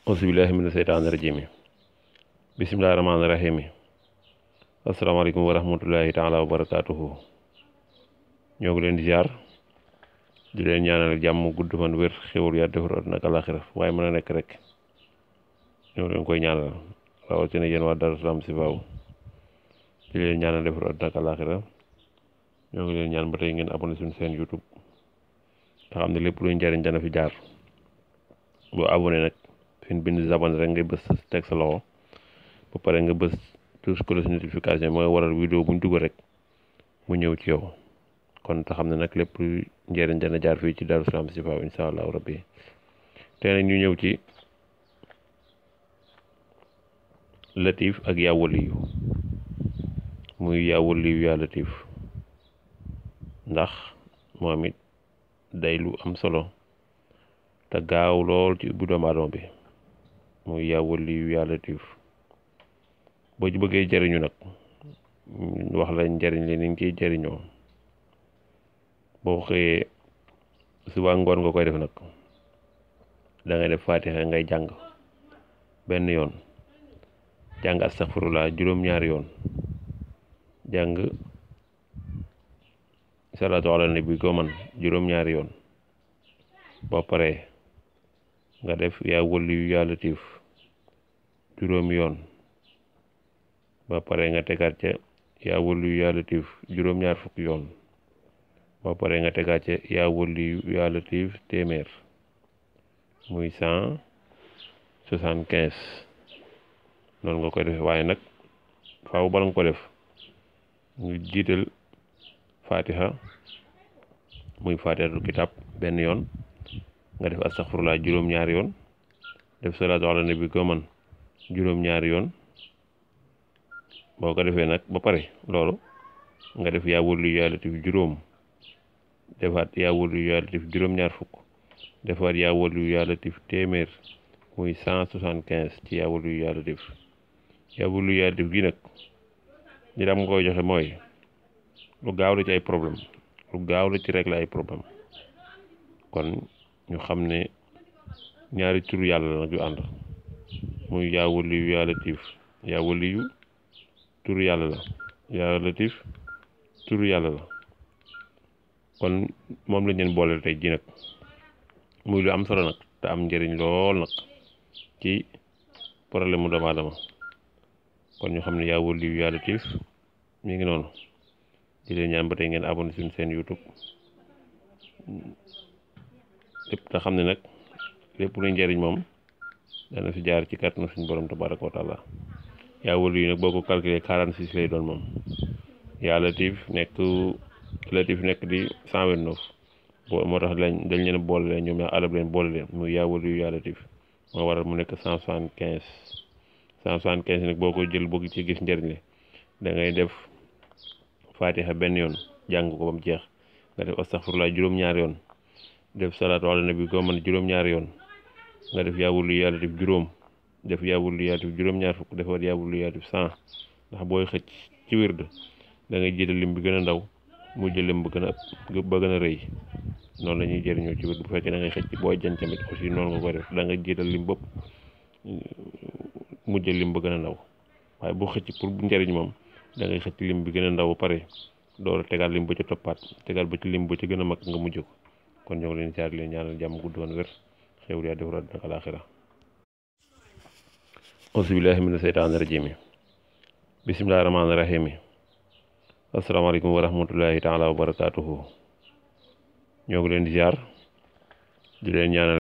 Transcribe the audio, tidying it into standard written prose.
auzubillahi mina seytaani rajim bismillahi rahmaani rahim asalaamaaleykum wa rahmatullahi taala wa barakaatuhu. ñoo ngi leen di ziar di leen ñaanal jàmm gudd fan wér xéwal ya defar àddina ak àllaaxira waaye mën a nekk rek ñoo leen koy ñaanal rawatina yéen waa Darou Salam Chifaou di leen ñaanal defar àddina ak àllaaxira ñoo ngi leen ñaan ba tey ngeen abonné suñu seen YouTube nga xam ne lépp luy njariñ dana fi jaar. boo abonné nag fi ñu bind abonné rek ngay bës teg sa loxo ba pare nga bës touche cloche notification mooy waral vidéo buñ dugg rek mu ñëw ci yow kon te xam ne nag lépp luy njariñ dana jaar fii ci Darou Salam Chifaou incha allahu rabbi tey nag ñu ñëw ci Latif ak yaa waliyu muy yaa waliyu yaa Latif ndax moom it day lu am solo te gaaw lool ci ubbi doomu aadama bi muy yaa waliyu yaa Latif boo ci bëggee jëriñu nag wax la njëriñ li ni nga ciy jëriñoo boo xëyee suba ngoon nga koy def nag da ngay def fatiha ngay jàng benn yoon jàng astaghfirullah juróom-ñaari yoon jàng salaatu ala nabi ko man juróom-ñaari yoon boo paree nga def yaa waliyu yaa Latif juróomi yoon ba pare nga tegaat ca yaa waliyu yaa Latif juróom-ñaar fukki yoon ba pare nga tegaat ca yaa waliyu yaa Latif téeméer muy 175 noonu nga koy defee waaye nag faaw bala nga ko def ñu jiital fatiha muy fatihatul kitab benn yoon nga def astaghfirullah juróom-ñaari yoon def salaatu ala nabi ko man juróom-ñaari yoon boo ko defee nag ba pare loolu nga def yaa waliyu yaa Latif juróom defaat yaa waliyu yaa Latif juróom-ñaar fukk defaat yaa waliyu yaa Latif téeméer muy 175 ci yaa waliyu yaa Latif yaa waliyu yaa Latif gi nag ñi dam nga koy joxe mooy lu gaaw la ci ay problème lu gaaw la ci régler ay problème kon ñu xam ne ñaari turu yàlla la nag yu ànd muy yaa waliyu yaa Latif yaa waliyu turu yàlla la yaa Latif turu yàlla la kon moom lañ leen booleel tey ji nag muy lu am solo nag te am njëriñ lool nag ci problème mu doomu aadama kon ñu xam ne yaa waliyu yaa Latif mi ngi noonu di leen ñaan ba tey ngeen abonné suñu seen YouTube lépp te xam ne nag lépp luy njëriñ moom dana fi jaar ci kàttanu suñu borom tabaraka wa taala yaa waliyu nag boo ko calculé 46 lay doon moom yaa Latif nekk di 129 moo tax dañ leen boole leen ñoom ñaar alab leen boole leen muy yaa waliyu yaa Latif moo waral mu nekk 175 nag boo ko jël bëgg ci gis njëriñ li da ngay def fatiha benn yoon jàng ko ba mu jeex nga def astaghfirullah juróom-ñaari yoon def salaatu ala nabi ko man juróom-ñaari yoon nga def yaa waliyu yaa Latif juróom def yaa waliyu yaa Latif juróom-ñaar fukk defaat yaa waliyu yaa Latif 100 ndax booy xëcc ci wird da ngay jiital lim bi gën a ndaw mu jël lim ba gën a rëy noonu la ñuy jëriñoo ci wird bu fekkee da ngay xëcc booy jan tamit aussi noonu nga koy def da nga jiital lim bopp mu jël lim ba gën a ndaw waaye boo xëcc pour njëriñ moom da ngay xëcc lim bi gën a ndaw ba pare doolu tegaat lim ba ci toppaat tegaat ba ci lim ba ci gën a mag nga mujj ko kon ñoo ngi leen jaar leen ñaanal jàmm gudd fan wér xéwal yaa defar àddina ak àllaaxira auzubillahi mina seytaani rajim bismillahi rahmaani rahim asalaamaaleykum wa rahmatullahi taala wa barakaatuhu ñoo ngi leen di jaar di leen ñaanal